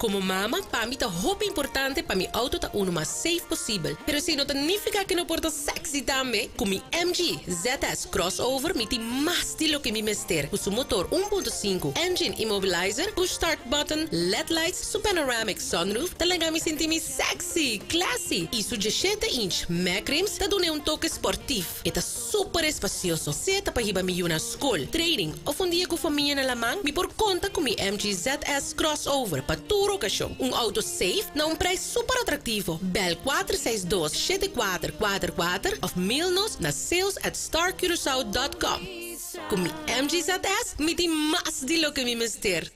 Komo mama, pa mi ta hopi importante pa mi outo ta unu mas safe posibel. Pero esei no ta nifiká ku no por ta sexy tambe. Ku mi MG ZS Crossover mi tin mas di loke mi mester. Ku su motor 1.5, engine immobilizer, push start button, led lights, su panoramic sunroof ta laga mi sinti mi sexy, classy i su 17 inch mag rims ta dun'é un toke sportief. E ta super espasioso, sea ta pa hiba mi yu na skol, training òf un dia ku famia na laman, mi por konta ku mi MG ZS Crossover pa tur okashon. Un outo safe na un prijs super atraktivo. Bel 462 7444 òf mail nos na sales@starcuracao.com. Ku mi MG ZS mi tin mas di loke mi mester.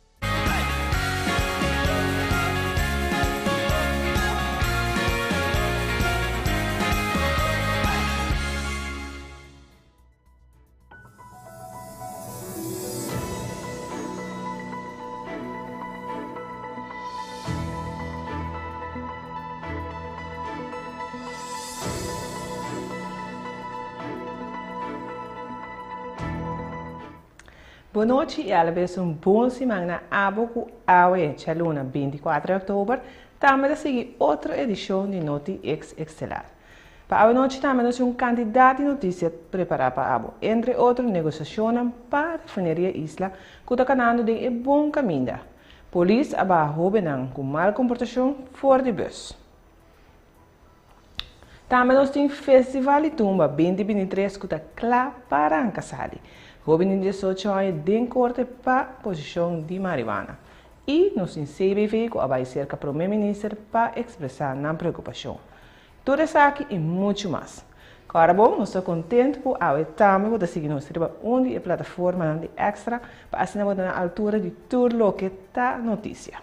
Bon nochi y alabes un bon siman na abo cu awe djaluna 24 di october tambe ta sigui otro edicion di Noti Ex Estelar. Pa awe nochi tambe nos tin un cantidad di noticia prepara pa abo, entre otro negociacionnan pa refineria Isla cu ta canando den e bon caminda. Polis a baha hobennan cu mal comportacion for di bus. Tambe nos tin Festival di Tumba 2023 ku ta kla pa ranka sali. Hóben di 18 aña den korte pa posishon di mariwana. I nos tin CBV ku a bai serka Prome Minister pa ekspresá nan preokupashon. Tur esaki i muchu mas. Kòrda bon, nos ta kontentu ku awe tambe bo ta sigui nos riba un di e plataformanan di Extra pa asina bo ta na altura di tur loke ta notisia.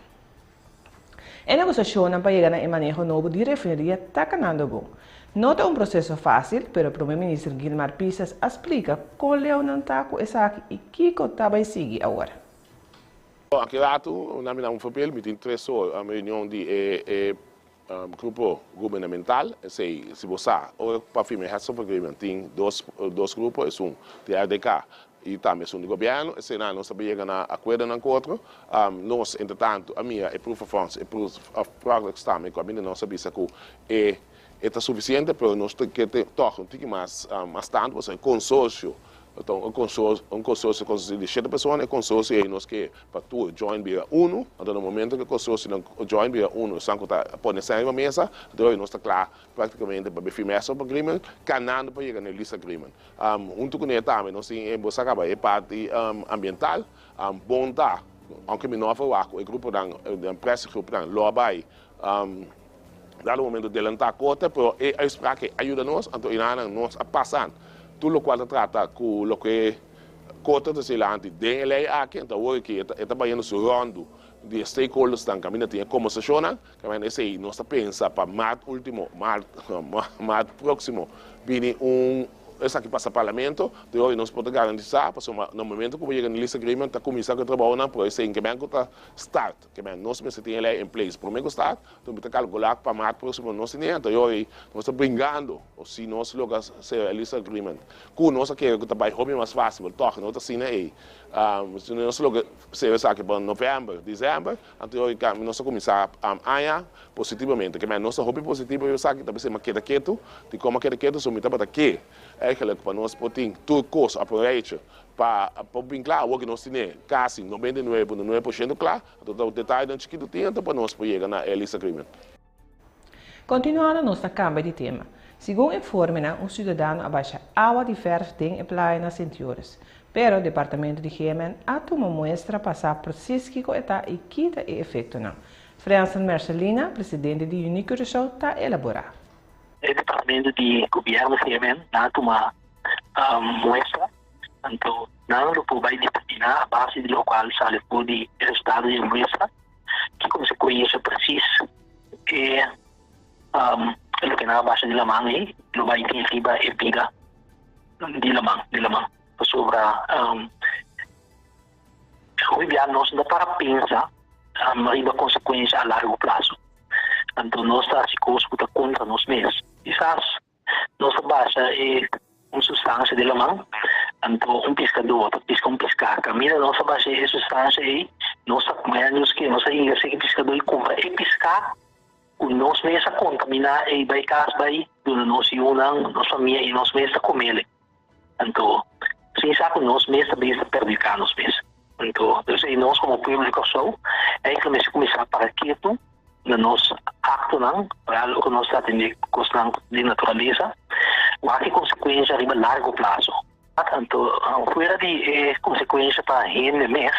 E negosiashonnan pa yega na e maneho nobo di refineria ta kanando bon. No ta un proseso fásil, pero Prome Minister Gilmar Pisas a splika kon leu nan ta ku esaki i kiko ta bai sigui awor. Aki ratu na mi na un papel mi tin tres or reunion di e grupo gubernamental, esei si bo sa ora pa firma e heads of agreement tin dos dos grupo esun di RDK i tambe esun di gobièrnu, eseinan nos ta bin yega na akuerdonan ku otro. Nos entretantu a mira e proof of funds, e proof of products tambe ku a bini nos a bisa ku e e ta sufisiente pero nos ta ke tòg un tiki mas mas tantu pasobra e konsorsio ta un un konsorsio konsistí di shete persona e konsorsio ei nos ke pa tur join bira unu anto na momento ku e konsorsionan join bira unu esan ku ta pone esei riba mesa anto nos ta kla praktikamente pa firma e heads of agreement kanando pa yega na e lease agreement. Huntu ku ne tambe nos tin e bo sa kaba e parti ambiental. Bon ta, aunke mi no a verwagt ku e gruponan, e pressiegroepnan lo a bai dado momento delantá korte, pero e uitspraak ei a yuda nos, anto enanan nos a pasa tur lokual ta trata ku loke korte ta disi lanti den e lei aki, anto awor aki e ta bayendo su ròndu di e stakeholdersnan kaminda tin e kombersashonnan, kaminda esei nos ta pensa pa mart ultimo, mart, mart próksimo bini un. Esaki pasa Parlamento, di hoy nos por ta garantisa, pasobra na momento cu bo yega na lease agreement ta cuminsa cu e trabounan, pero esey ke men cu ta start, ke men nos mester tin e ley in place prome cu start, enton mi ta calcula cu pa maart proximo nos tin e, anto hoy nos ta bringando o si nos logra cera e lease agreement cu nos a kere cu ta bay hopi mas facil, pero toch no ta asina ey, si nos logra cera esaki pa november, december, Anto yo i nos a kuminsá aña positivamente. Ke men nos ta hopi positivo riba esaki, ta bisa mi a keda ketu. Dikon mi a keda ketu? So mi tabata ke eigenlijk pa nos por tin tur kos op un rijtje pa por bin kla. Awor ke nos tine kasi 99.9% kla, anto ta detayenan chikitu tin anto pa nos por yega na e lease agreement. Kontinuando nos ta kambia di tema. Segun informenan un siudadano a basha awa di verf den e playa na Sint Joris. Pero departamento di GMN a tuma muestra pa sa presis kiko e ta i ki ta e efektonan. Fransen Mercelina, presidente di Unicuraçao ta elaborá. E departamento di gobièrnu GMN nan a tuma muestra, anto nan lo por bai determiná a base di lokual sali for di e resultado di e muestra ki konsekuensia presis e loke nan a basha di laman ei lo bai tin riba e bida di laman di laman pasobra hopi bia nos no ta para pensa riba konsekuensia a largo plaso anto nos ta hasi kos ku ta kontra nos mes kisas Nos ta basha e un sustansha di laman, anto un piskadó ta piska un piská. Kaminda nos ta basha e sustansha ei, Nos ta nos ke nos a yega seki piskadó i kumpra e piská ku nos mes a kontaminá ei bai kas bai duna nos yunan, nos famia i nos mes ta komele. Anto sin sa ku nos mes ta bezig ta perhudiká nos mes. Anto esei nos komo pueblo di Kòrsou enkele mester kuminsá para ketu na nos aktonan, foral ora nos ta atendé kosnan di naturalesa, wak e konsekuensia riba largo plaso. Anto fuera di e konsekuensia pa hende mes,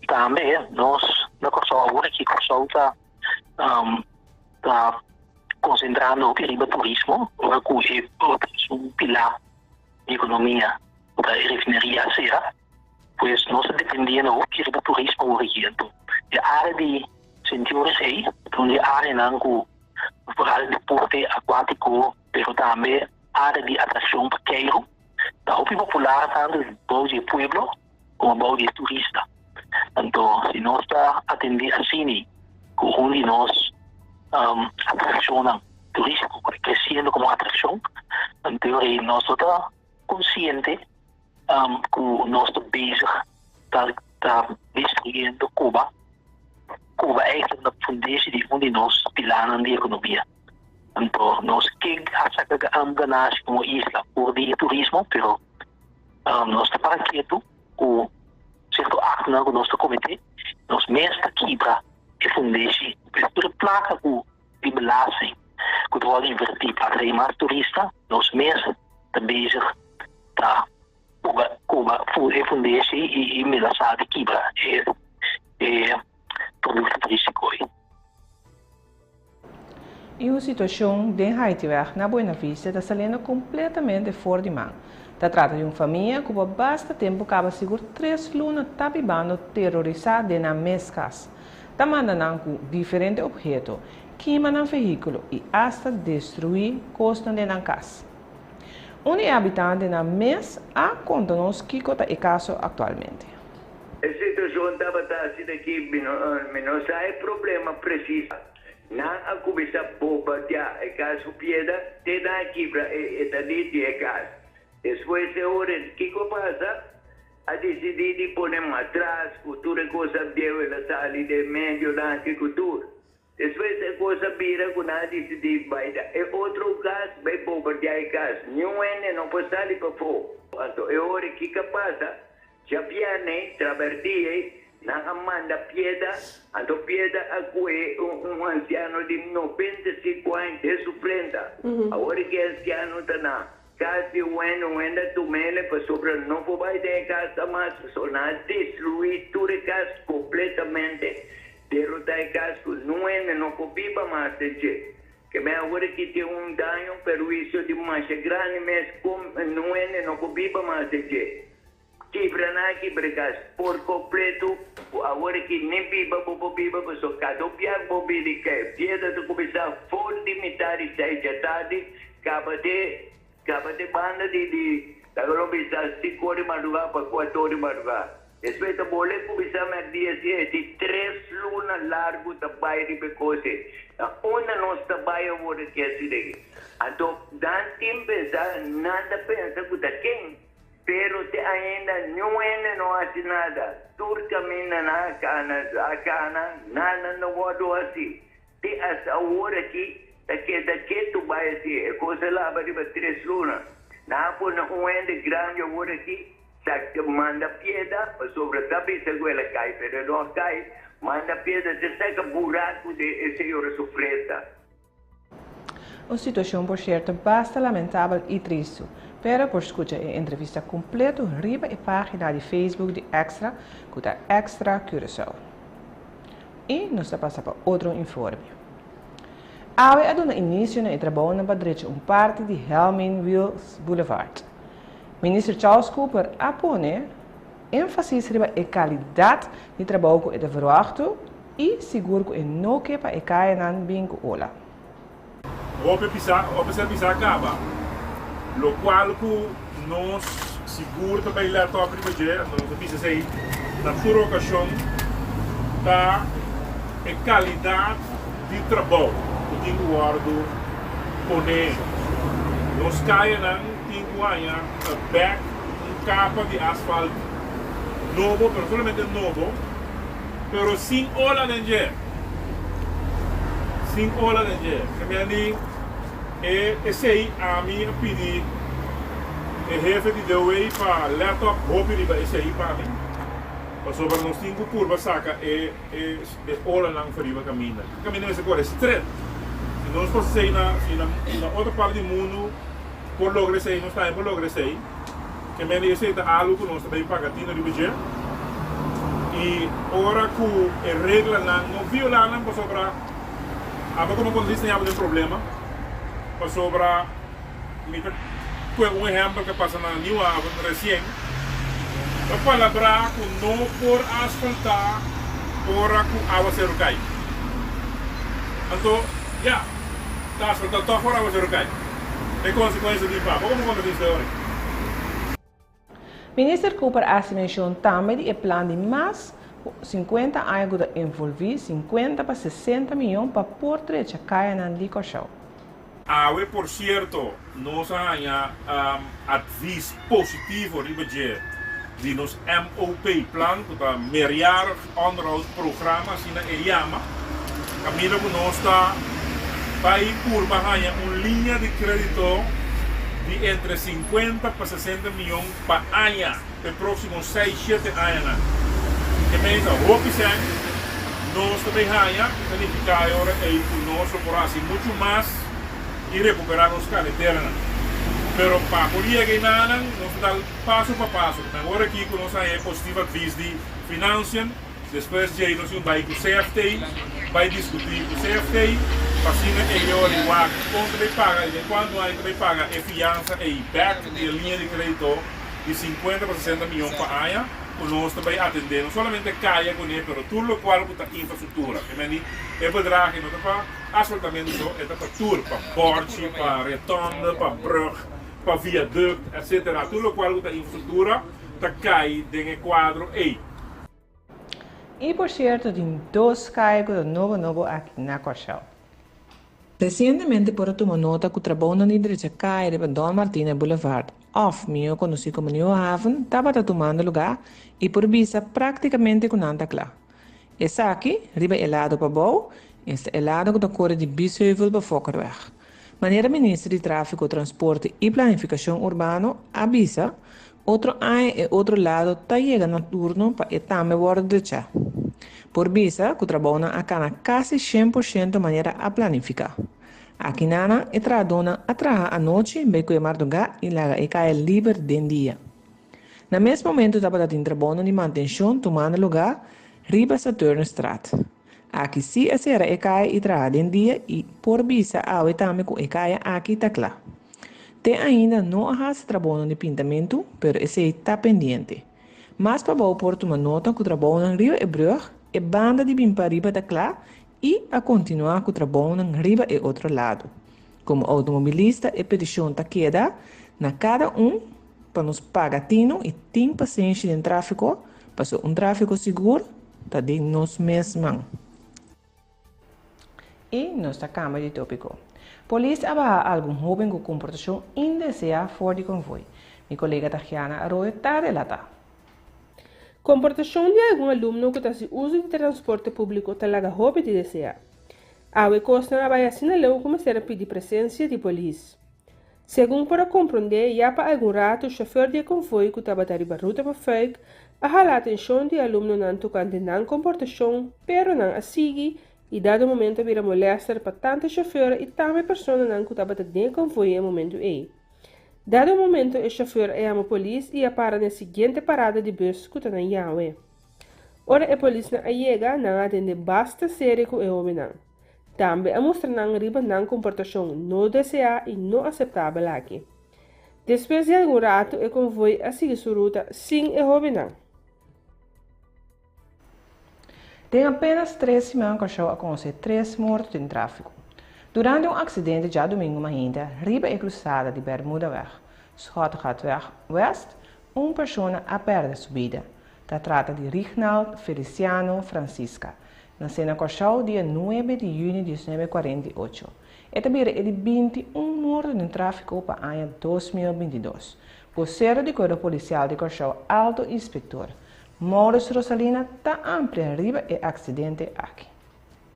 tambe nos na Kòrsou awor aki Kòrsou ta ta konsentrando hopi riba turismo, ora ku e un pilar di ekonomia ku ta e refineria a sera, pues nos ta dependiendo hopi riba turismo awor aki. Anto e área di Sint Joris ei ta un di e áreanan ku foral deporte akuátiko pero tambe área di atrakshon pa keiru ta hopi popular tantu bou di e pueblo komo bou di e turista. Anto si nos ta atendé asini ku un di nos atrakshonnan turístiko ku ta kresiendo komo atrakshon, anto ei nos no ta konsiente ku nos ta bezig ta ta destruyendo Cuba. Cuba eigenlijk na fundeshi di un di nos pilarnan di ekonomia. Anto nos ke a saka ganashi komo isla for di e turismo, pero nos ta para ketu ku sierto aktonan ku nos ta kometé, nos mes ta kibra e fundeshi. Pues tur e plaka ku di belasting ku ta wòrdu invertí pa atraé mas turista, nos mes ta bezig ta koba e fundeshi i menasá di kibra e produkto turístiko ei. I un situashon den Haitiweg na Buena Vista ta saliendo kompletamente for di man. Ta trata di un famia ku pa basta tempu kaba sigur tres luna ta bibando terorisá den nan mes kas. Ta manda nan ku diferente opheto, kima nan vehíkulo i asta destruí kosnan den nan kas. Un di e habitantenan mes a konta nos kiko ta e kaso aktualmente. E situacion tabata asina ki mi no sa e problema precies. Nan a cuminsa bombardia e cas cu piedra te nan a kibra e etanit di e cas. Despues e ora kico a pasa? A dicidi di pone matras cu tur e cosnan bieu el a sali den medio nan aki cu tur. Despues e kos a bira ku nan a disidí bai da e otro kas, bai bombardiá e kas. Niun hende no por sali pafó. Anto e ora kiko a pasa? Djabièrnè, traberdí ei, nan a manda pieda, anto pieda a kohe un ansiano di 95 aña den su frenta. Awor ki e ansiano ta na kas di un hende, un hende a tuma el pasobra no por bai den e kas mas, pasobra nan a destruí tur e kas kompletamente. Derotá e kas ku nun hende no por biba mas den dje. Ke men awor aki tin un daño, un perhuisio di masha grandi mes ku nun hende no por biba mas den dje. Kibra nan a kibra e kas por kompleto ku awor aki ni biba bo por biba pasobra kada un biaha ku bo bini kai piedra ta kuminsá for di mitá di seis djatardi kaba te kaba te banda di di laga lo bisa sinku ora di madrugá pa kuater ora di madrugá. Despues ta bole kuminsá mèrdia si e di tres luna largu ta bai riba e kos ei. Na unda nos ta bai awor aki asina aki? Anto nan tin pensa, nan ta pensa ku ta ken, pero te ainda niun hende no hasi nada. Tur kaminda nan a kana, a kana, nada no wòrdu hasi. Te asta awor aki ta keda ketu bai asi. E kos a laba riba tres luna. Nan a pone un hende grandi awor aki. Sa manda piedra, pasobra ta bisa ku el a kai, pero e no a kai. Manda piedra te saka buraku den e señora su frenta. Un situashon por sierto basta lamentabel i tristu, pero por skucha e entrevista kompleto riba e página di Facebook di Extra ku ta Extra Curaçao. I nos ta pasa pa otro informe. Awe a duna inisio na e trabounan pa drecha un parti di Helmin Wiels Boulevard. Minister Charles Cooper a pone énfasis riba e kalidat di trabou ku e ta verwachtu i sigur ku e no ke pa e kayanan bin ku ola. Hopi pisa, hopi ser bisa kaba, lokual ku nos sigur ta bai lèt òp riba dje, anto nos a bisa esei na tur okashon, ta e kalidat di trabou ku tin ku wòrdu poné. Nos kayanan tin ku haña bèk un kapa di asfalt nobo, pero no solamente nobo. pero sin ola den dje. Sin ola den dje. Ke mi a di e esei ami a pidi e hefe di DOW pa let op hopi riba esei pa mi, pasobra nos tin ku purba saka e e e olanan for riba kaminda. E kaminda mester kore stret. Si nos por hasi esei na si na na otro parti di mundu por logra esei, nos tambe por logra esei. Ke men di esei ta algu ku nos ta bay paga tino riba dje. I ora ku e reglanan no violá nan pasobra abo komo kondusista ya bo den problema pasobra mi ta kue un ehèmpel ku a pasa na Nieuw Haven resien ta palabrá ku no por asfaltá ora ku awaseru kai. Anto ya ta asfaltá tòg ora awaseru kai. E konsekuensia di pa bo komo kondusista ora. Minister Cooper a hasi menshon tambe di e plan di mas ku 50 aña ku ta envolví 50 pa 60 miyon pa por drecha kayanan di Kòrsou. Awe por sierto nos a haña advis positivo riba dje di nos MOP plan ku ta Meerjarig Onderhoud Programma asina e yama, kaminda ku nos ta bai purba haña un liña di kredito di entre 50 pa 60 miyon pa aña p'e próksimo seis shete añanan. E mei ta hopi sèn nos ta bay haña, ta nifiká e ora ei ku nos lo por hasi muchu mas i rekuperá nos kareteranan. Pero pa por yega einanan nos ta dal paso pa paso. Nan ora aki ku nos haña e positief advies di Financiën, despues djei nos tin bai ku CFT, bai diskutí ku CFT, pa asina ei ora di wak kon ta bay paga i den kuantu aña ta bay paga e fiansa ei bèk di e liña di kredito di 50 pa 60 miyon pa aña ku nos ta bai atendé no solamente kaya kuné pero tur lokual ku ta infrastruktura. Ke meni e bedrag no ta pa asfaltamentu so, e ta pa tur, pa bòrchi, pa retonde, pa brùg, pa viadukt, etsetera. Tur lokual ku ta infrastruktura ta kai den e kuadro ei. I por sierto tin dos kaya ku ta nobo nobo aki na Kòrsou. Resientemente por a tuma nota ku trabounan di drecha kaya riba Don Martina Boulevard òf mihó konosí komo Nieuwe Haven tabata tumando lugá i por bisa práktikamente ku nan ta kla. Esaki riba e lado pabou, esta e lado ku ta kore di Biesheuvel pa Fokkerweg. Manera Minister di Tráfiko, Transporte i Planifikashon Urbano a bisa, otro aña e otro lado ta yega na turno pa e tambe wòrdu drechá. Por bisa ku trabounan a kana kasi 100% manera a planifiká. Akinanan e trahadónan a traha anochi bai ku e mardugá i laga e kaya liber den dia. Na mes momento tabata tin trabounan di mantenshon tumando lugá riba Saturnusstraat. Aki sí a sera e kaya i traha den dia i por bisa awe tambe ku e kaya aki ta kla. Te ainda no a hasi trabounan di pintamentu, pero esei ta pendiente. Mas pabou por tuma nota ku trabounan riba e brùg, e banda di bin pariba ta kla i a kontinuá ku trabounan riba e otro lado. Komo outomobilista e petishon ta keda na kada un pa nos paga tinu i tin pasenshi den tráfiko, pasobra un tráfiko sigur ta den nos mes man. I nos ta kambia di tópiko. Polis a baha algun hóben ku komportashon indeseá for di konvoi. Mi kolega Tagiana Arroyo ta relatá. Komportashon di algun alumno ku ta hasi uso di transporte públiko ta laga hopi di deseá. Awe kosnan a bai asina leu ku mester a pidi presensia di polis. Segun por a komprondé, ya pa algun ratu shofèr di e konvoi ku tabata riba ruta pa Fuik a hala atenshon di e alumnonan tokante nan komportashon, pero nan a sigui i dado momento a bira molèster pa tantu e shofèr i tambe personanan ku tabata den e konvoi e momentu ei. Dado momento e shofèr a yama polis i a para na e siguiente parada di bùs ku ta na Yahwe. Ora e polisnan a yega, nan a atendé basta serio ku e hóbennan. Tambe a mustra nan riba nan komportashon no deseá i no aseptabel aki. Despues di algun ratu e konvoi a sigui su ruta sin e hóbennan. Den apenas tres siman Kòrsou a konosé tres morto den tráfiko. Durante un aksidente djadumingu mainta riba e krusada di Bermudaweg, Schottegatweg West, un persona a pèrdè su bida. Ta trata di Rignald Feliciano Francisca, Nasé na Kòrsou dia nuebe di yüni 1948. E ta bira e di 21 morto den tráfiko pa aña 2022. Bosero di Kuerpo Polisial di Kòrsou Alto Inspektor. Maurice Rosalina ta amplia riba e aksidente aki.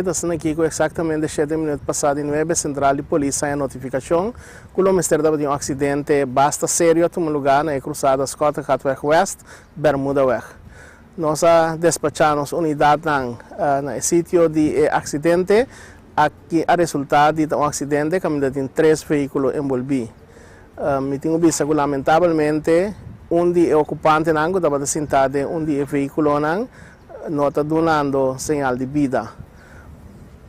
Ta asina aki ku eksaktamente shete minüt pasá di nuebe sentral di polis haña notifikashon ku lo mester tabatin un aksidente basta serio a tuma lugá na e krusada Schottegatweg West, Bermudaweg. Nos a despachá nos unidatnan na e sitio di e aksidente. Aki a resultá di ta un aksidente kaminda tin tres vehíkulo enbolbí. Mi tin ku bisa ku lamentabelmente un di e okupantenan ku tabata sintá den un di e vehíkulonan no ta dunando señal di bida.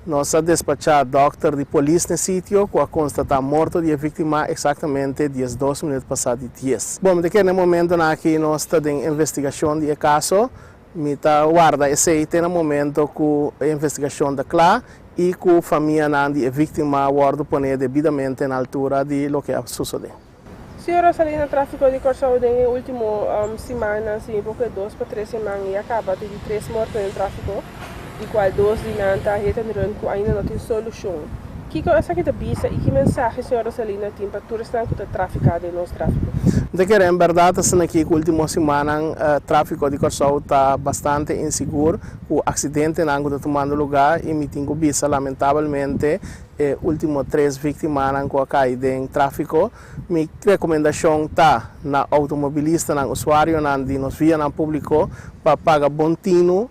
Nos a despachá dòkter di polis n'e sitio ku a konstatá morto di e víktima eksaktamente 12 minüt pasá di dies. Bon, mi ta kere n'e momentonan aki nos ta den investigashon di e kaso. Mi ta warda esei te na momento ku e investigashon ta kla i ku famianan di e víktima wòrdu poné debidamente na altura di loke a sosodé. Señor Rosalina, tráfiko di Kòrsou den e último simannan, si mi por kue dos pa tres siman, ya kaba tin di tres morto den tráfiko, di kual dos di nan ta hit and run ku ainda no tin solushon. Kiko esaki ta bisa i ki mensahe señor Rosalina tin pa tur esnan ku ta trafiká den nos tráfiko? Mi ta kere en bèrdat asina aki ku último simannan tráfiko di Kòrsou ta bastante insigur ku aksidentenan ku ta tumando lugá i mi tin ku bisa lamentabelmente e último tres víktimanan ku a kai den tráfiko. Mi rekomendashon ta na outomobilistanan, usuarionan di nos vianan públiko pa paga bon tinu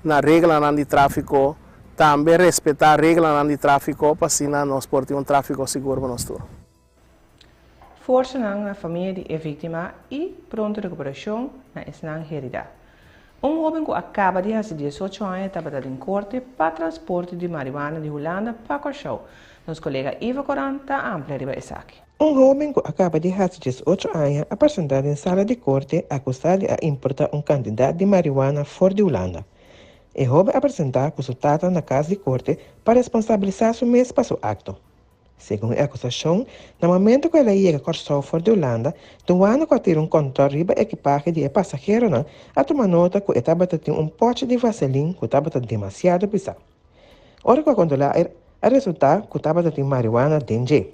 na reglanan di tráfiko, tambe respetá reglanan di tráfiko pa asina nos por tin un tráfiko sigur pa nos tur. Forsanan na famia di e víktima i pronto rekuperashon na esnan heridá. Un hóben ku a kaba di hasi 18 aña tabata den korte pa transporte di mariwana di Hulanda pa Kòrsou. Nos kolega Ivo Koran ta amplia riba esaki. Un hóben ku a kaba di hasi 18 aña a presentá den sala di korte akusá di a importá un kantidat di mariwana for di Hulanda. E hóben a presentá ku su tata na kas di korte pa responsabilisá su mes pa su akto. Segun e akusashon, na momento ku el a yega Kòrsou for di Hulanda, duana ku a tira un kòntròl riba ekipahe di e pasaheronan a tuma nota ku e tabata tin un pòchi di vaselin ku tabata demasiado pisá. Ora ku a kontrolá e a resultá ku tabata tin mariwana den dje.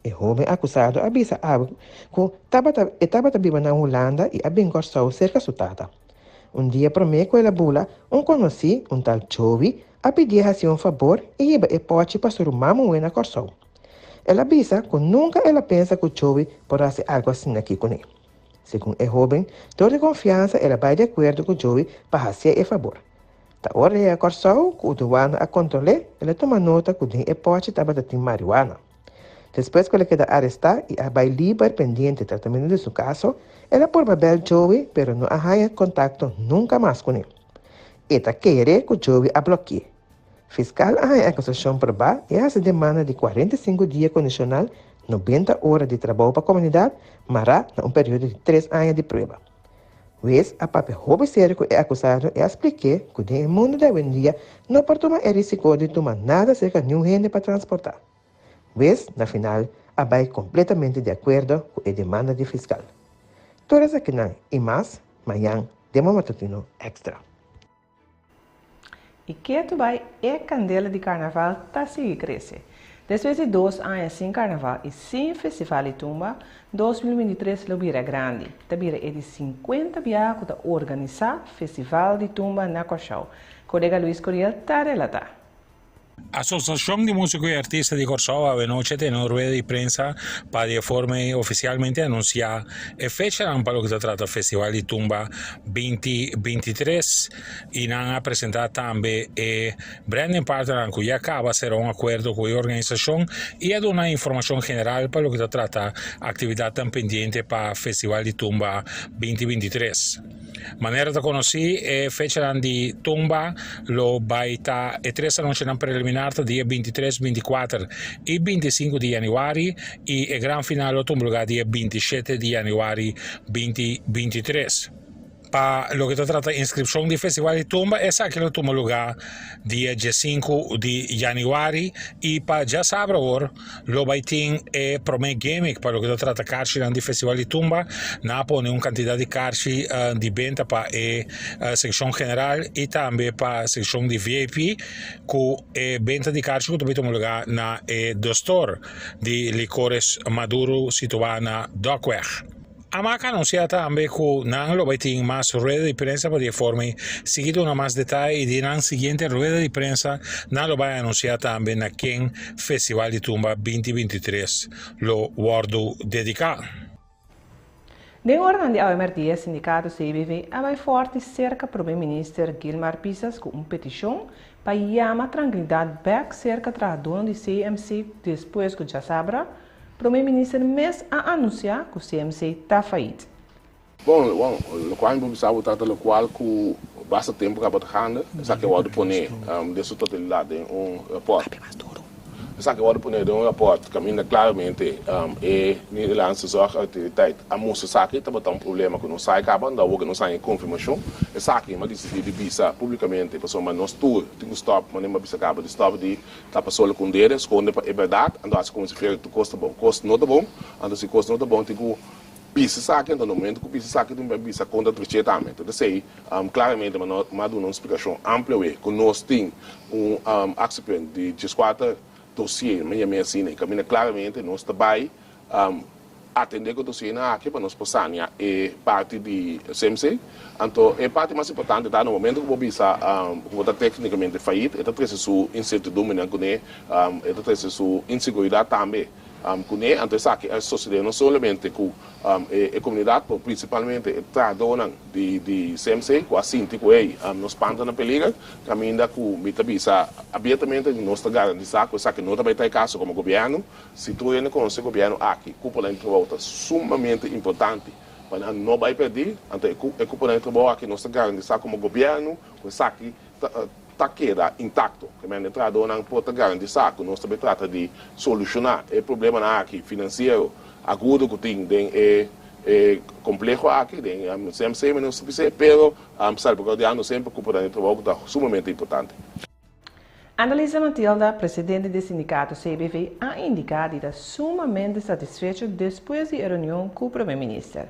E hóben akusado a bisa awe ku tabata e tabata biba na Hulanda i a bin Kòrsou serka su tata. Un dia promé ku el a bula, un konosí, un tal Joey, a pidié hasi un fabor i hiba e pòchi pa su ruman muhé na Kòrsou. El a bisa ku nunka el a pensa ku Joey por hasi algu asina aki kuné. Segun e hóben, dor di konfiansa el a bai di akuerdo ku Joey pa hasié e fabor. Ta ora el a yega Kòrsou ku douana a kontrol'é, el a tuma nota ku den e pòchi tabata tin mariwana. Despues ku el a keda arestá i a bai liber pendiente tratamentu di su kaso, el a purba bèl Joey pero no a haña kontakto nunka mas kuné. E ta kere ku Joey a blòki'é. Fiskal a haña akusashon probá i a hasi demanda di 45 dia kondishonal, 90 ora di trabou pa komunidat, mará na un periodo di tres aña di prueba. Hues a papia hopi serio ku e akusado i a splik'é ku den e mundu di awendia no por tuma e risiko di tuma nada serka niun hende pa transportá. Hues, na final, a bai kompletamente di akuerdo ku e demanda di fiskal. Tur esakinan i mas, mañan den bo Matutino Extra. I ketu bai e kandela di karnaval ta sigui krese. Despues di dos aña sin karnaval i sin festival di tumba, 2023 lo bira grandi. Ta bira e di 50 biaha ku ta organisá festival di tumba na Kòrsou. Kolega Luis Curiel ta relatá. Asosiashon di Músiko i Artista di Kòrsou awenochi a tene un rueda di prensa pa di e forma ei ofisialmente anunsiá e fechanan pa loke ta trata Festival di Tumba 2023 i nan a presentá tambe e branding partnernan ku ya kaba sera un akuerdo ku e organisashon i a duna informashon general pa loke ta trata aktividatnan pendiente pa Festival di Tumba 2023. Manera ta konosí, e fechanan di tumba lo bai ta e tres anochinan preliminar ta dia 23, 24 i 25 di yanüari i e gran final lo tuma lugá dia 27 di yanüari 2023. Pa loke ta trata inskripshon di Festival di Tumba, esaki lo tuma lugá dia 15 di yanüari i pa djasabra awor Lo bai tin e promé gimmick pa loke ta trata karchinan di Festival di Tumba. Nan a pone un kantidat di karchi di benta pa e sekshon general i tambe pa sekshon di VIP ku e benta di karchi ku ta bai tuma lugá na e The Store di Licores Maduro situá na Dokweg. Amak a anunsiá tambe ku nan lo bai tin mas rueda di prensa pa di e forma ei sigui duna mas detaye i di nan siguiente rueda di prensa nan lo bai anunsiá tambe na ken Festival di Tumba 2023 lo wòrdu dediká. Den oranan di awe mèrdia sindikato CBV a bai fòrti serka Prome Minister Gilmar Pisas ku un petishon pa yama trankilidat bèk serka trahadónan di CMC despues ku djasabra Prome Minister mes a anuncia cu CMC ta failliet. Bon, bon, locual mi por bisa bo ta ta locual cu basta tempo caba ta gaande, esaki a wordo pone den su totalidad den un rapport. Esaki a wordo pone den un rapport caminda claramente e Nederlandse Zorgautoriteit a mustra esaki tabata un problema cu nos sa e caba, anto awor cu nos haña e confirmacion, esaki mi a dicidi di bisa publicamente pasobra nos tur tin cu stop, manera mi a bisa caba, di stop di Tapa solo ku un dede, skonde pa e bèrdat, anto hasi komo si fuera tur kos ta bon. Kos no ta bon, anto si kos no ta bon tin ku bisa esaki, anto na momento ku bisa esaki tin ku bisa kontra trech'é tambe. Anto esei klaramente mi no a duna un splikashon amplio awe ku nos tin un aksiepunt di dieskuater dosier, mi yam'é asina, i kaminda klaramente nos ta bai Atendé ku dosienan aki pa nos por sania e parti di CMC. Anto e parti mas importante ta na momento ku bo bisa ku bo ta teknikamente fayit, e ta trese su insertidumbrinan kuné, e ta trese su inseguridat tambe kuné. Anto esaki a sosodé no solamente ku e komunidat, pero prinsipalmente e trahadónan di CMC ku a sinti ku ey, nos pan ta na peliger. Kaminda ku mi ta bisa abiertamente nos ta garantisá ku esaki no ta bai ta e kaso komo gobièrnu. Si tur hende konosé gobièrnu aki, kuponan di trabou ta sumamente importante pa nan no bai pèrdí. Anto e e kuponan di trabou aki nos ta garantisá komo gobièrnu ku esaki ta ta keda intakto. Ke mende trahadónan por ta garantisá ku nos ta bai trata di solushoná e problemanan aki finansiero agudo ku tin den e e kompleho aki, den CMC mi nos ta bis'é, pero salbaguardiando semper kuponan di trabou ku ta sumamente importante. Annalisa Matilda, presidente di sindikato CBV, a indiká di ta sumamente satisfecho despues di e reunion ku Prome Minister.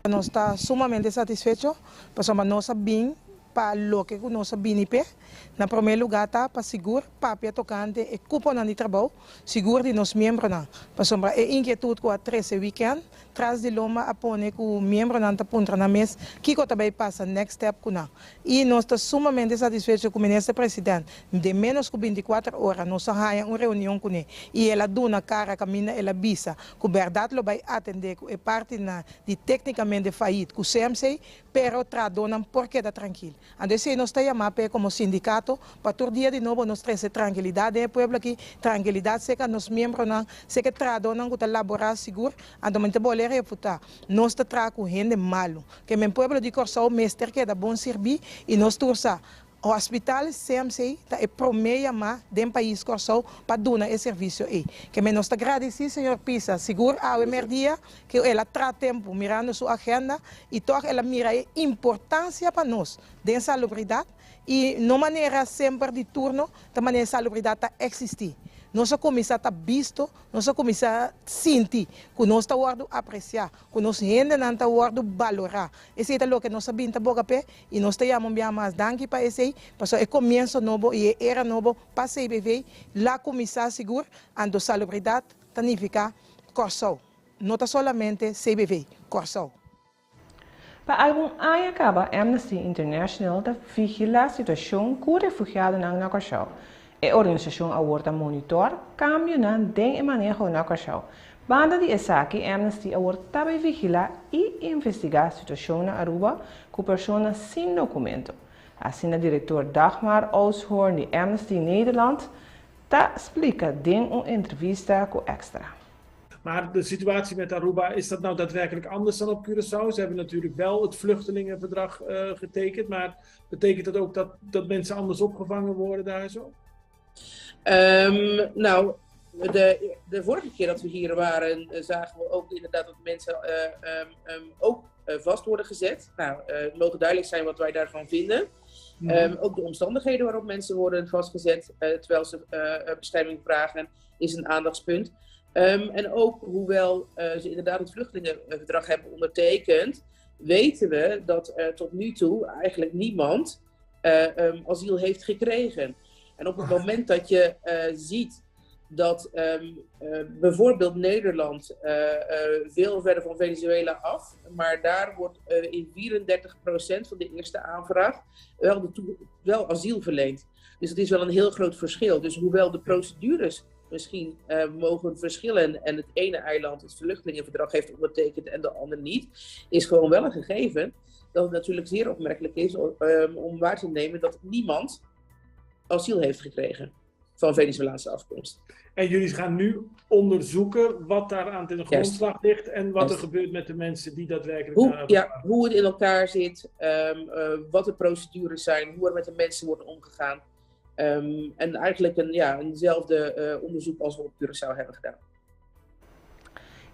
Nos ta sumamente satisfecho pasobra nos a bin pa loke ku nos a bini p'e. Na promé lugá ta pa sigur papia tokante e kuponan di trabou, sigur di nos miembronan, pasobra e inkietut ku a trese wikènt Tras di lomba a pone ku miembronan ta puntra nan mes kiko ta bay pasa next step ku nan. I nos ta sumamente satisfecho ku Minister President den menos ku bintikuater ora nos a haña un reunion kuné i el a duna kara kaminda el a bisa ku bèrdat lo bay atendé ku e parti na di teknikamente fayit ku CMC pero trahadónan por keda trankil. Anto esei nos ta yamá p'e komo sindikato pa tur dia di nobo nos trese trankilidat den e pueblo aki, trankilidat serka nos miembronan, serka e trahadónan ku ta laborá sigur. Anto mi ta bolé refutá, nos ta traha ku hende malu. Ke men pueblo di Kòrsou mester keda bon sirbí i nos tur sa, Hospital CMC ta e promé yamá den pais Kòrsou pa duna e servisio ei. Ke men nos ta gradisí señor Pisa sigur awe mèrdia ku el a traha tempu mirando su agenda i tòg el a mira e importansia pa nos den salubridat i no manera semper di turno ta manera salubridat ta eksistí. Nos a kuminsá ta bisto, nos a kuminsá sinti ku nos ta wòrdu apresiá, ku nos hendenan ta wòrdu balorá. Esei ta loke nos a bin ta boga p'e i nos ta yama un biaha mas danki pa esei, pasobra e komienso nobo i e era nobo pa CBV la kuminsá sigur, anto salubridat ta nifiká Kòrsou. No ta solamente CBV, Kòrsou. Pa algun aña kaba Amnesty International ta vigilá situashon ku refugiadonan na Kòrsou. E organisashon awor ta monitor kambionan den e maneho na Kòrsou. Banda di esaki Amnesty awor ta bai vigilá i investigá situashon na Aruba ku persona sin dokumento. Asina direktor Dagmar Oudshoorn di Amnesty Nederland ta splika den un entrevista ku Extra. Maar de situatie met Aruba, is dat nou daadwerkelijk anders dan op Curaçao? Ze hebben natuurlijk wel het vluchtelingenverdrag uh, getekend, maar betekent dat ook dat, dat mensen anders opgevangen worden daar zo? Um, nou, de, de vorige keer dat we hier waren, eh, zagen we ook inderdaad dat mensen uh, um, um, ook vast worden gezet. Nou, het mogen duidelijk zijn wat wij daarvan vinden. Mm. ook de omstandigheden waarop mensen worden vastgezet terwijl ze bescherming vragen, is een aandachtspunt. Um, en ook hoewel uh, ze inderdaad het vluchtelingenverdrag hebben ondertekend, weten we dat uh, tot nu toe eigenlijk niemand uh, um, asiel heeft gekregen. En op het moment dat je ziet Dat bijvoorbeeld Nederland veel verder van Venezuela af, maar daar wordt in 34% van de eerste aanvraag wel asiel verleend. Dus dat is wel een heel groot verschil. Dus hoewel de procedures misschien mogen verschillen en het ene eiland het vluchtelingenverdrag heeft ondertekend en de ander niet, is gewoon wel een gegeven dat het natuurlijk zeer opmerkelijk is om waar te nemen dat niemand asiel heeft gekregen van Venezolaanse afkomst. En jullie gaan nu onderzoeken wat daar aan ten grondslag ligt en wat er gebeurt met de mensen die daadwerkelijk Ja, hoe het in elkaar zit, wat de procedures zijn, hoe er met de mensen wordt omgegaan. En eigenlijk een, ja, eenzelfde onderzoek als we op Curaçao hebben gedaan.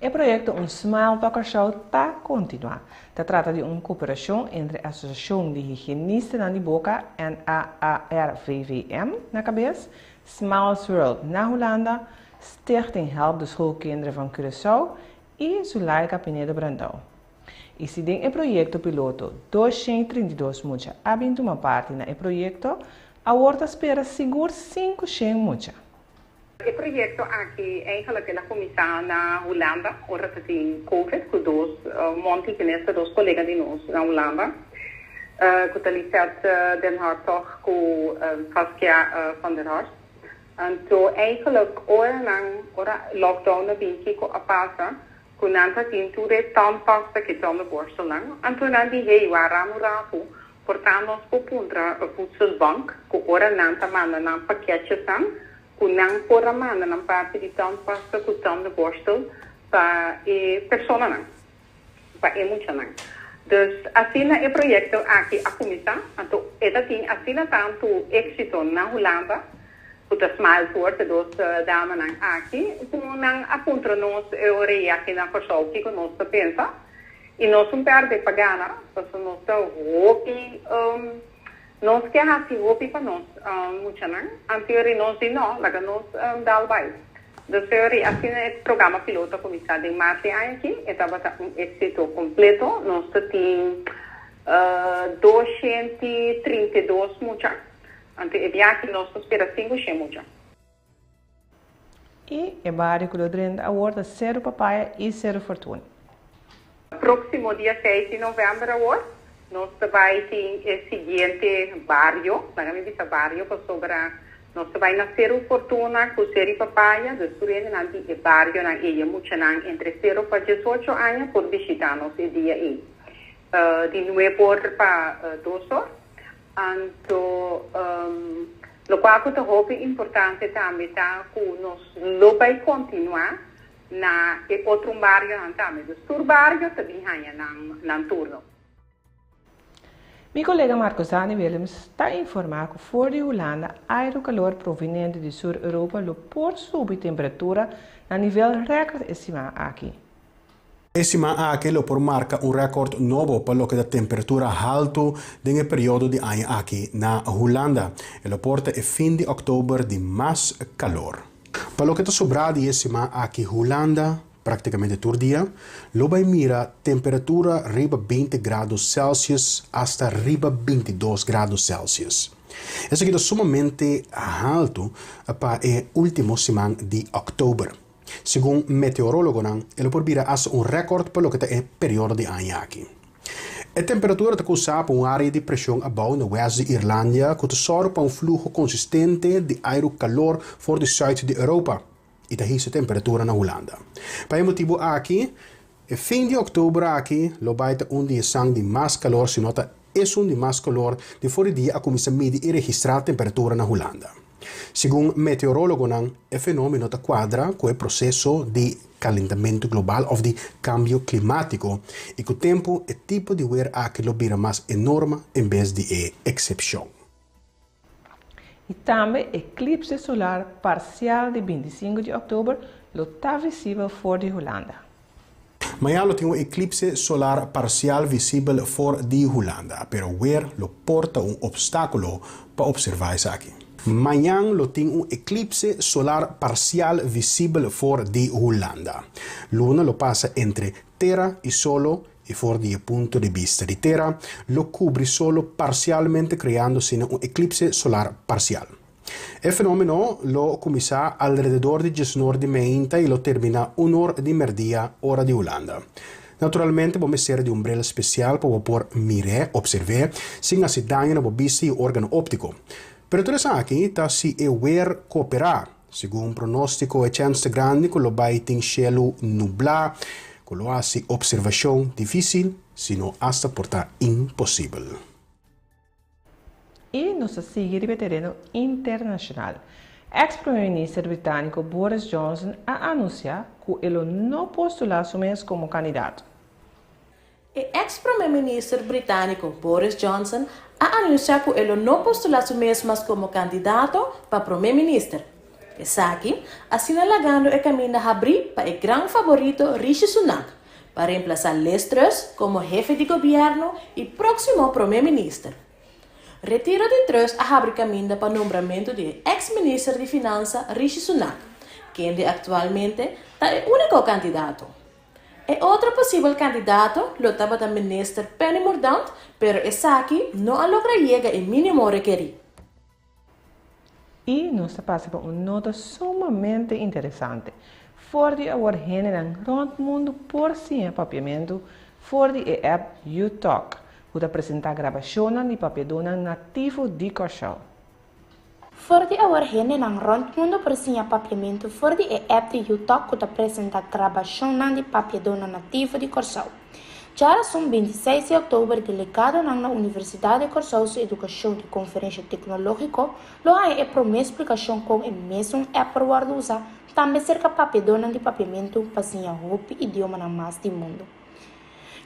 E proyekto Un Smile pa Kòrsou ta kontinuá. Ta trata di un kooperashon entre Asosiashon di Higienistanan di Boka, NAARVVM, na kabes, Smiles World na Hulanda, Stichting Help de Schoolkinderen van Curaçao i Zulaika Pinedo Brandao. I si den e proyekto piloto 232 mucha a bin tuma parti na e proyekto, awor ta spera sigur 500 mucha. E proyekto aki eigenlijk el a kuminsá na Hulanda ora ta tin Covid ku dos mondhygiënisten, dos kolega di nos na Hulanda, ku ta Lisette den Hartog ku Saskia van der Horst. Anto eigenlijk ora nan ora lockdown a bin kiko a pasa ku nan ta tin tur e tandpasta ku e tandenborstelnan. Anto nan di hey wara un ratu por ta nos por puntra voedselbank ku ora nan ta manda nan pakketjesnan ku nan por a manda nan parti di tandpasta ku tandenborstel pa e personanan, pa e muchanan. Dus asina e proyekto aki a kuminsá, anto e ta tin asina tantu éksito na Hulanda ku ta Smiles World, e dos damanan aki, ku nan a puntra nos e ora ei aki na Kòrsou kiko nos ta pensa i nos un pèrdè pa gana, pasobra nos ta hopi. Nos ke hasi hopi pa nos muchanan, anterior nos di no, laga nos dal bai. Dus teoria, asina e programa piloto a kuminsá den mart di aña aki, e tabata un éksito kompleto. Nos ta tin 232 mucha, anto e biaha aki nos ta spera 500 mucha. I e bario ku lo drenta awor ta Seru Papaya i Seru Fortuna. Próksimo dia seis di novèmber awor nos ta bai tin e siguiente bario, laga mi bisa bario pasobra nos ta bai na Seru Fortuna ku Seri Papaya, dus tur hendenan di e barionan ei, e muchanan entre sero pa diesocho aña por bishitá nos e dia ei di nuebe or pa dos or. Anto lokual ku ta hopi importante tambe ta ku nos lo bai kontinuá na e otro barionan tambe. Dus tur bario ta bin haña nan turno. Mi kolega Marco Zani Willems ta informá ku for di Hulanda airu kalor proveniente di Sur Europa lo por subi temperatura na nivel rèkòrt e siman aki. E siman aki lo por marka un rèkòrt nobo pa loke ta temperatura haltu den e periodo di aña aki na Hulanda. E lo por ta e fin di òktober di mas kalor. Pa loke ta sobrá di e siman aki Hulanda, praktikamente tur dia, lo bai mira temperatura riba 20 grado Celsius asta riba 22 grado Celsius. Esaki ta sumamente haltu pa e último siman di òktober. Segun meteorólogonan, e lo por bira asta un rèkòrt pa loke ta e periodo di aña aki. E temperatura ta kousá pa un área di preshon abou na wèst di Irlandia ku ta sòru pa un fluho konsistente di airu kalor for di sùit di Europa i ta hisa temperatura na Hulanda. Pa e motibu aki, e fin di òktober aki lo bai ta un di esan di mas kalor, si no ta esun di mas kalor di for di dia a kuminsá midi i registrá temperatura na Hulanda. Segun meteorólogonan, e fenómeno ta kuadra ku e proseso di kalentamentu global òf di kambio klimátiko i ku tempu e tipo di wer aki lo bira mas e norma en bes di e eksepshon. I tambe eklipse solar parsial di 25 di òktober lo ta visibel for di Hulanda. Mañan lo tin un eklipse solar parsial visibel for di Hulanda, pero wer lo por ta un opstákulo pa opservá esaki. Mañan lo tin un eklipse solar parsial visibel for di Hulanda. Luna lo pasa entre Tera i Solo i for di e punto di bista di Tera lo kubri Solo parsialmente kreando asina un eklipse solar parsial. E fenómeno lo kuminsá alrededor di diesnor di meinta i lo terminá unor di mèrdia, ora di Hulanda. Naturalmente bo mester di un bril spesial pa bo por mir'é, opserv'é, sin hasi daño na bo bista i órgano óptiko. Pero tur esaki ta si e wer kooperá. Segun pronóstiko e chèns ta grandi ku lo bai tin shelu nublá, ku lo hasi opservashon difísil, si no asta por ta imposibel. I nos ta sigui riba e tereno internashonal. Eks prome minister britániko Boris Johnson a anunsiá ku e lo no postulá su mes komo kandidato. E eks prome minister britániko Boris Johnson a anunsiá ku e lo no postulá su mes mas komo kandidato pa prome minister. Esaki, asina lagando e kaminda habrí pa e gran faborito Rishi Sunak pa remplasá Liz Truss komo hefe di gobièrnu i próksimo prome minister. Retiro di Truss a habri kaminda pa nombramentu di e eks minister di finansa Rishi Sunak, kende aktualmente ta e úniko kandidato. E otro posibel kandidato lo tabata minister Penny Mordaunt, pero esaki no a logra yega e mínimo rekerí. I nos ta pasa pa un nota sumamente interesante. For di awor hendenan rònt mundu por siña papiamentu for di e app YouTalk, ku ta presentá grabashonnan di papiadónan nativo di Kòrsou. For di awor hendenan rònt mundu por siña papiamentu for di e app di YouTalk ku ta presentá grabashonnan di papiadónan nativo di Kòrsou. Djarason 26 di òktober delegadonan na Universidat di Kòrsou su edukashon di konferensha teknológiko lo haña e promé splikashon kon e mesun app por wòrdu usá tambe serka papiadónan di papiamentu pa siña hopi idiomanan mas di mundu.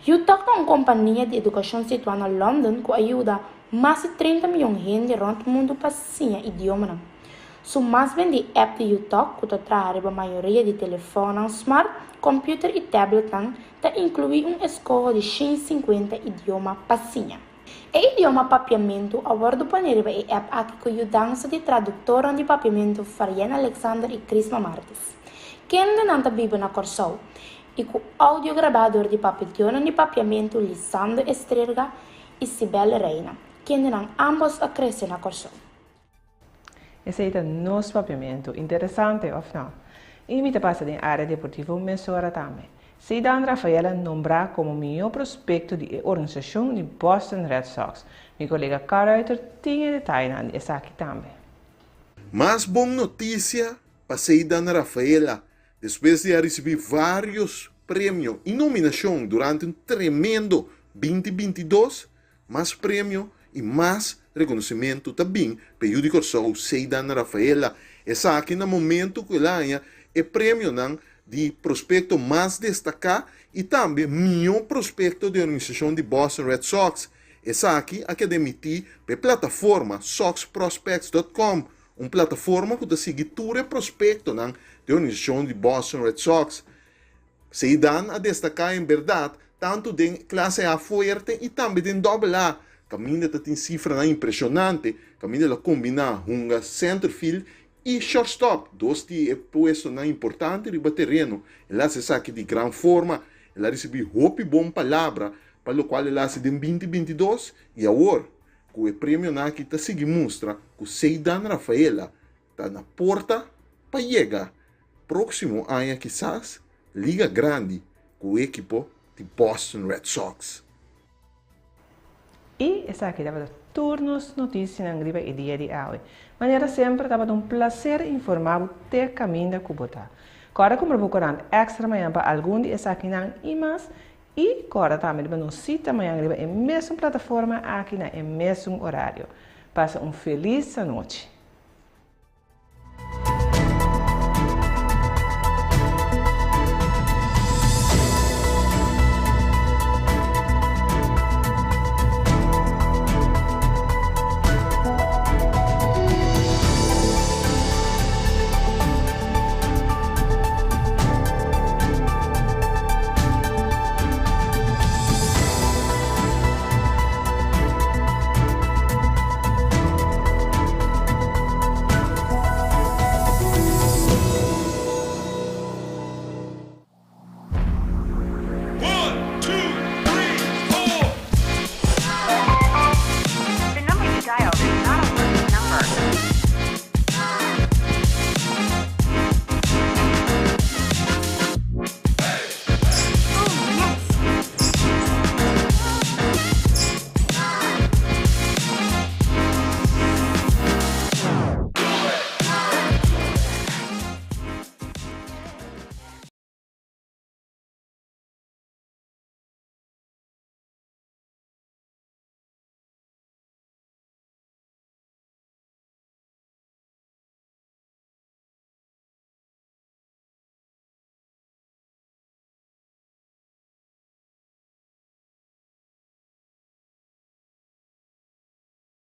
YouTalk ta un kompania di edukashon situá na London ku a yuda mas di 30 mion hende rònt mundu pa siña idiomanan. Su mas bendí app di YouTalk ku ta traha riba mayoria di telefònnan smart, kòmpiuter i tabletnan ta inkluí un eskoho di 150 idioma pa siña. E idioma papiamentu a wòrdu poné riba e app aki ku yudansa di traduktornan di papiamentu Farien Alexander i Crisma Martis, kendenan ta biba na Kòrsou, i ku oudio grabá dor di papiadónan di papiamentu Lisandro Estrerga i Sibelle Reina, kendenan ámbos a krese na Kòrsou. Esei ta nos papiamentu. Interesante, òf no? I mi ta pasa den área deportivo mesora tambe. Ceddanne Rafaela nombrá komo mihó prospekto di e organisashon di Boston Red Sox. Mi kolega Carl Ruiter tin e detayenan di esaki tambe. Mas bon notisia pa Ceddanne Rafaela despues di a risibí vários premio i nominashon durante un tremendo 2022. Mas premio i mas rekonosementu ta bin pa e yu di Kòrsou Ceydan Rafaela. Esaki na momentu ku el a haña e premionan di prospekto mas destaká i tambe mihó prospekto di organisashon di Boston Red Sox. Esaki a keda emití pa e plataforma SoxProspects dot com, un plataforma ku ta sigui tur e prospektonan di e organisashon di Boston Red Sox. Ceydan a destaká en bèrdat tantu den klase A fuerte i tambe den dòbel A, kaminda ta tin sifranan impreshonante, kaminda el a kombiná hunga centerfield i shortstop, dos di e puestonan importante riba tereno. El a hasi esaki di gran forma, el a risibí hopi bon palabra pa lokual el a hasi den 2022 i awor ku e premionan aki ta sigui mustra ku Ceydan Rafaela ta na porta pa yega próksimo aña kisas Liga Grandi ku ekipo di Boston Red Sox. I esaki tabata tur nos notisianan riba e dia di awe. Manera semper tabata un plaser informá bo te kaminda ku bo ta. Kòrda kumpra bo korant èkstra mañan pa algun di esakinan i mas i kòrda tambe riba nos sita mañan riba e mesun plataforma aki na e mesun orario. Pasa un felis anochi.